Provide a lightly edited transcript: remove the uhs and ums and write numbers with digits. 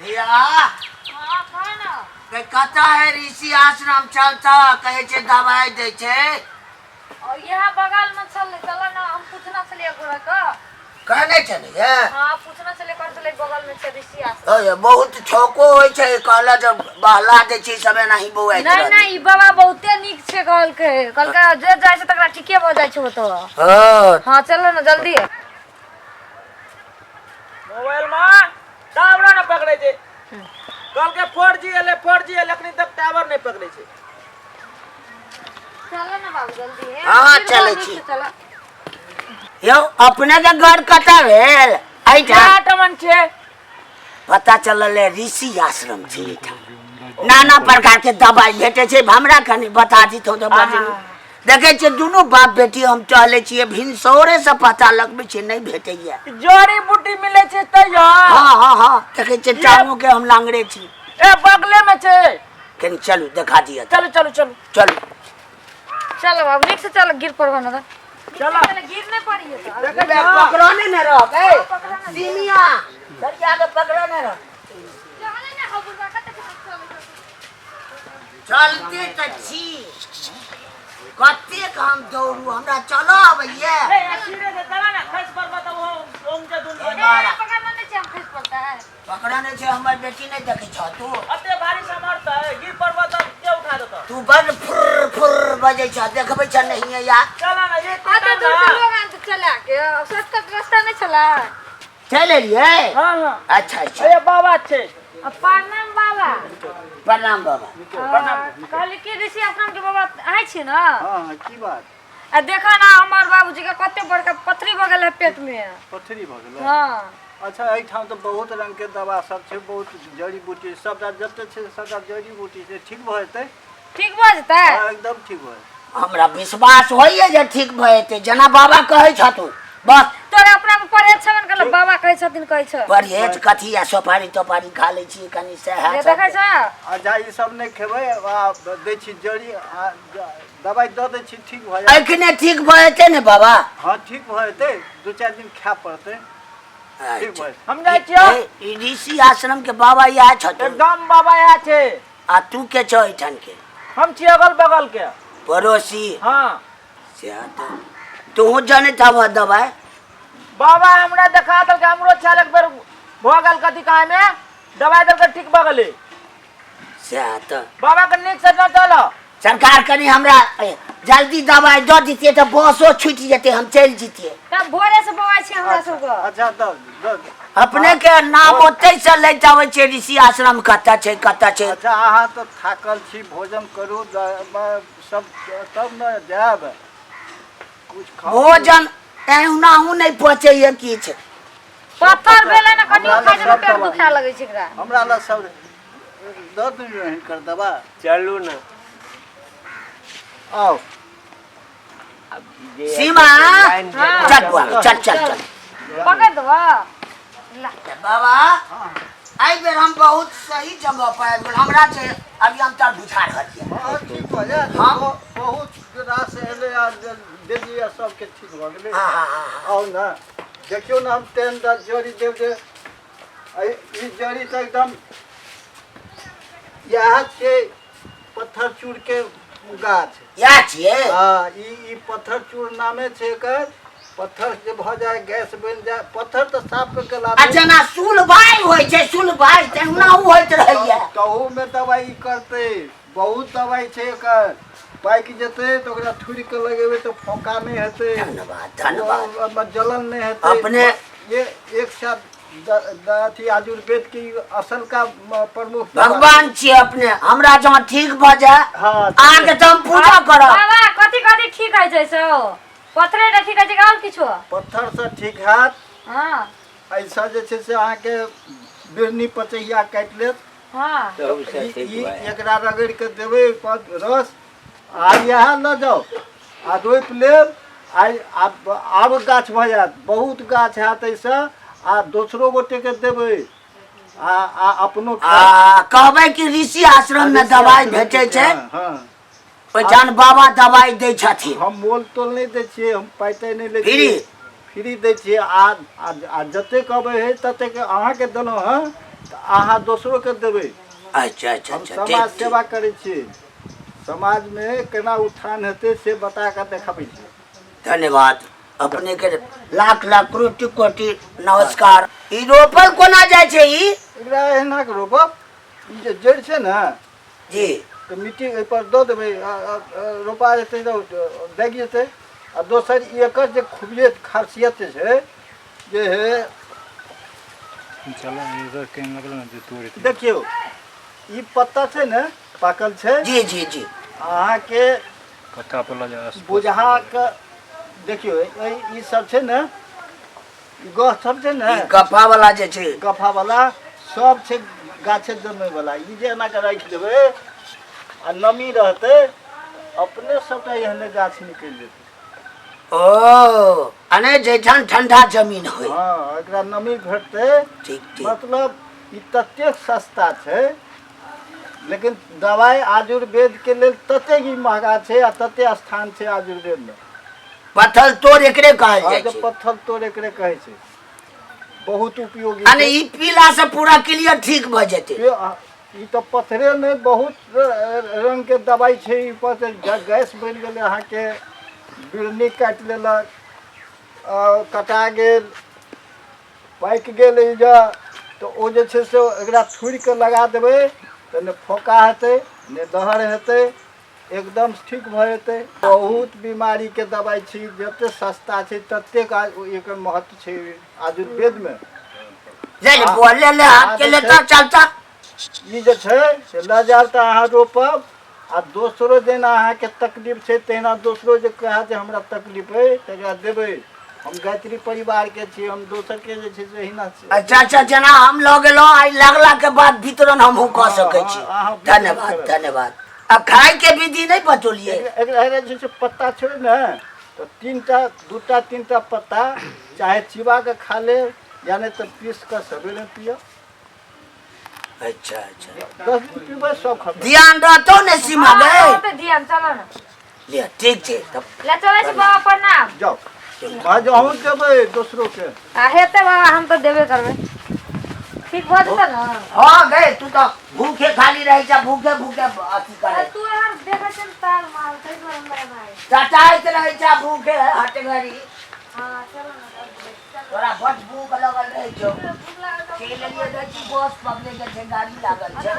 भैया। हाँ, कह ना। के कतऽ है ऋषि आश्रम? चलता कहै छै दवाई दै छै। और यहाँ बगल में छलै, चल ना, हम पूछना छलियै गोरा के। कहने छलियै? हाँ, पूछना छलियै, कहने छलै बगल में छै ऋषि आश्रम। अरे, बहुत ठोको होइ छै, कहला जब बहला दै छै सब एनाही बौआइत नहीं रहतै। नहीं, ई बाबा बहुते नीक छै, कहलकै, कहलकै जे जाइ छै तकरा ठीके भऽ जाइ छै ओतऽ। हँ। हाँ, चलो ना जल्दी। मोबाइल में टावर ने पकड़े छै। कहलकै 4G एलै, 4G एलै, अखनी तक टावर नहि पकड़े छै। चलो ना बाबू, जल्दी है। हाँ, फिर चलै बहुत छी। नीक से चलो। यौ, अपने के घर कतऽ भेल एहिठाम? ठमन छै। पता चलल है ऋषि आश्रम छै, एहिठाम नाना प्रकार के दवाई भेटै छै। हमरा कनि बता दितौ तऽ बड़ नीक। देखै छियै दुनू बाप बेटी हम टहलै छियै, भिनसरे से पता लगबै छियै, नहि भेटैया। जड़ी बूटी मिलै छै तैयो? हँ हँ हँ, देखै छियै टांगो के हम लांगड़े छी। ए, बगले में छै। कनि चलू, देखा दिअ। चलू चलू चलू। चलू। चलो बाबू, नीक से चलो, गिर पड़बो ना तऽ। चलो। गिर नहीं पड़ी तो। देखै छियै? पकड़ने ने रह, सीमिया सरिया के पकड़ने रह। चले ना हो बुढ़वा, कते चले। चलते तऽ छी, कतेक हम दौड़ू, हमरा चलऽ अबैया। ए, सीधे से चला ना, खस पड़बो तऽ ओम के धुन। ए, बाबा। पकड़ना नहीं छै, हम खसि पड़ता है। पकड़ा नहि छै, हमर बेटी नहि देखै छह तू? अते भारी सामर्थ्य है, गिर पड़बो तऽ के उठा देतौ? तू बड़ फुर्र फुर्र बजै छह, देखबै छह नहिये या। चला ना ये। अते दूर से लोग आन तऽ चला के शॉर्टकट रास्ता नहीं छला। चलि एलियै? हाँ हाँ। अच्छा अच्छा। ए, बाबा छै। आ, प्रणाम बाबा। प्रणाम बाबा। कहली कि ऋषि आश्रम के बाबा आइ छी ना? हाँ हाँ, की बात? आ देखा ना, हमर बाबूजी के कते बड़का पथरी भऽ गेल है पेट में। पथरी भऽ गेलै? हाँ। अच्छा, एहिठाम तऽ बहुत रंगके दवा सब छै, बहुत जड़ी बूटी सबटा जते छै सबटा जड़ी बूटी छै। ठीक भऽ जेतै। ठीक भऽ जेतै? हाँ, एकदम ठीक भऽ जेतै। हमरा विश्वास होइए जे ठीक भऽ जेतै, जेना बाबा कहै छथुन बस। तोरा अपना में परहेज छबन करल, बाबा कहै छथिन, कहै छ। परहेज कथी आ, सोपारी तोपारी खा लै छी कनि सएह। जे देखै छ। अच्छा, ई सब नहि खेबै आ दै छी जड़ी आ दवाइ दऽ दै छी, ठीक भऽ जायत। एखने ठीक भऽ जेतै ने बाबा? हाँ, ठीक भऽ जेतै, 2-4 दिन खाय पड़तै, ठीक भऽ जेतै। हम जाइ छियौ। ए, ई ऋषि आश्रम के बाबा इएह छथुन? एकदम बाबा इएह छै। आ तू के छौ एहिठाम के? हम छी अगल बगल के। पड़ोसी? हाँ। से तऽ तोहूँ जनैत हबह दवाइ? बाबा हमरा देखा देलकै, हमरो छल एक बेर भऽ गेल कथी कहाँ मे, दवाइ देलकै, ठीक भऽ गेलै। सएह तऽ। बाबा के नीक से न चल। सरकार, कनि हमरा जल्दी दवाइ दऽ दितियै तऽ बसो छूटि जेतै, हम चलि जैतियै। तब भोरे से बौआइ छी हमरा सबके। अच्छा, दऽ दऽ। अपने के नाम ओतै से लैत आबै छै, ऋषि आश्रम कतऽ छै, कतऽ छै। अच्छा, अहाँ तऽ थाकल छी, भोजन करू सब तब ने जायब, कुछ खाउ। भोजन एहुनाहु नहि पचैए किछु। पत्थर भेलै ने, कनियो हमरा खाइ छै सब तऽ पेट दवाइ। दुखाए लगै छै एकरा। हमरा लग सब दऽ दियौ हिनकर दवा। चलू ने। आउ। सीमा। लाइन हाँ। चल बुआ, चल चल चल। पकड़ देबऽ ला। बाबा, एहि बेर हम बहुत सही जगह पर आबि गेल, हमरा जे अभियंता बुझा रहल यऽ। हाँ, ठीक भऽ जायत। हाँ। बहुत रास एलै आ देलियै, सबके ठीक भऽ गेलै। हाँ हाँ हाँ हाँ। आउ ने, देखियौ ने, हम तेहन जड़ी देब जे ई जड़ी तऽ एकदम इएह छियै, पत्थर चूरके गाछ। इएह छियै? हाँ, ई पत्थर चूर नामे छै एकर। पत्थर जे भऽ जाय, गैस बनि जाय, पत्थर तऽ साफ कऽ के आ लाबै। जेना सुलभाइ होइ छै, सुलभाइ तेहुना ओ होइत रहैया। तहूमे दवाइ करतै, बहुत दवाइ छै एकर। पाकि जेतै तऽ ओकरा थुड़ि कऽ लगेबै तऽ फोका नहि हेतै। धन्यवाद धन्यवाद। ओहिमे जलन नहि हेतै। अपने ये एक साथ अथी आयुर्वेद के ई असल का प्रमुख दवा। भगवान छियै अपने, हमरा जँ ठीक भऽ जाय हाँ। अहाँके तऽ हम पूजा करब। बाबा, कथी कथी ठीक होइ छै सो? पत्थरे टा ठीक होइ छै कि आओर किछो? पत्थरसँ ठीक हैत। हाँ। एहिसँ जे छै से अहाँके बिरनी पचैया काटि लेत। हाँ। ई एकरा रगड़ि कऽ देबै ओहिपर रस आ इएह लऽ जाउ आ रोपि लेब, आ आब आरो गाछ भऽ जायत, बहुत गाछ हैत एहिसँ, आ दोसरो गोटेके देबै आ अपनो खायब। आ कहबै कि ऋषि आश्रम मे दवाइ भेटै छै। हँ। ओहिठाम बाबा दवाइ दै छथिन। हम मोल तोल नहि दै छियै, हम पाइ ताइ नहि लै फ्री? छियै, फ्री दै छियै। आ आ जतेक अबै हइ ततेक अहाँके देलहुँ हँ, तऽ अहाँ दोसरोके देबै। अच्छा अच्छा हम अच्छा, समाज ठीक सेवा ठीक। करै छी, समाजमे केना उत्थान हेतै से बता कऽ देखाबै छी। धन्यवाद अपने के, लाख लाख कोटि कोटि नमस्कार। ई रोपल कोना जाइ छै ई? एकरा एहिना कऽ रोपब, ई जे जड़ि छै ने जी, तऽ मिट्टी एहिपर दऽ देबै, रोपा जेतै तऽ लागि जेतै। आ दोसर ई एकर जे खूबियत खासियत छै जे हे देखियौ, ई पत्ता छै ने पाकल छै। जी जी जी। अहाँके बुझा कऽ देखियौ, ई सब छै ने, ई गाछ सब छै ने, ई गफा वाला जे छै, गफा वाला सब छै गाछे जन्मै वाला। ई जे एना कऽ राखि देबै आ नमी रहतै, अपने सबटा एहने गाछ निकलि जेतै। ओ अने जैठाम ठंडा जमीन होय। हँ, एकरा नमी भेटतै। ठीक ठीक। मतलब ई ततेक सस्ता छै, लेकिन दवाइ आयुर्वेद के लेल ततेक ई महगा छै आ तते स्थान छै आयुर्वेद में। पत्थर तोड़ एकरे कहल हँ, जाइ जे छै। पत्थर तोड़ एकरे कहै छै, बहुत उपयोगी अने छै। ई पीला से पूरा क्लियर ठीक भऽ जेतै। ई तऽ पत्थरे नहि, बहुत रंग के दवाइ छै। ई पर गैस बनि गेलै अहाँके, बिढ़नी काटि लेलक, कटा गेल, पाकि गेल ई जे, तऽ ओ जे छै से एकरा थुड़ि कऽ लगा देबै तऽ ने फोका हेतै ने दहर हेतै, एकदम ठीक भऽ जेतै। बहुत बीमारीके दबाइ छै, जते सस्ता छै ततेक एकर महत्व छै आयुर्वेदमे। ले ले बोल, ले ले हाथ के लेता चलता। ई जे छै से लऽ जायब तऽ अहाँ रोपब, आ दोसरो जेना अहाँके तकलीफ छै तहिना दोसरो जे कहत जे हमरा तकलीफ अइ तकरा देबै। हम गायत्री परिवारके छी, हम दोसरके जे छै से एहिना छै। अच्छा अच्छा, जेना हम लऽ गेलहुँ, आइ लगला के बाद वितरण हमहूँ कऽ सकै छी। अहाँ वितरण धन्यवाद करब। धन्यवाद। आ खाय के विधि नहि बतौलियै। एकरा जे छै पत्ता छै ने, तऽ तीनटा दूटा तीनटा पत्ता चाहे चिबा कऽ खा ले या नहि तऽ पीस कऽ सवेरे पियब। अच्छा अच्छा। 10 दिन पीबै, सब खतम। ध्यान रहतौ ने सीमा? हाँ, गए हाँ, पे ध्यान, चलो ना। लिअ, ठीक छै तब। ले चलै छी बाबा, प्रणाम। जाउ भाइ, अहूँ देबै दोसरो के। आ हेतै बाबा, हम तऽ देबे करबै। ठीक भऽ जेतै ने? हाँ गए, तू तऽ भूखे खाली रहै छ, भूखे भूखे अथी करे। तू यार देखै छै ताल माल ताहि दुआरे हमरा भाइ चटाइत रहै छ भूखे हट घड़ी। हाँ, चलो ना, चलो। तोरा बड भूख लगल रहै छौ। भूख लागल। चलि एलियै, रहै छी बस पकड़े के छै, गाड़ी लागल छै।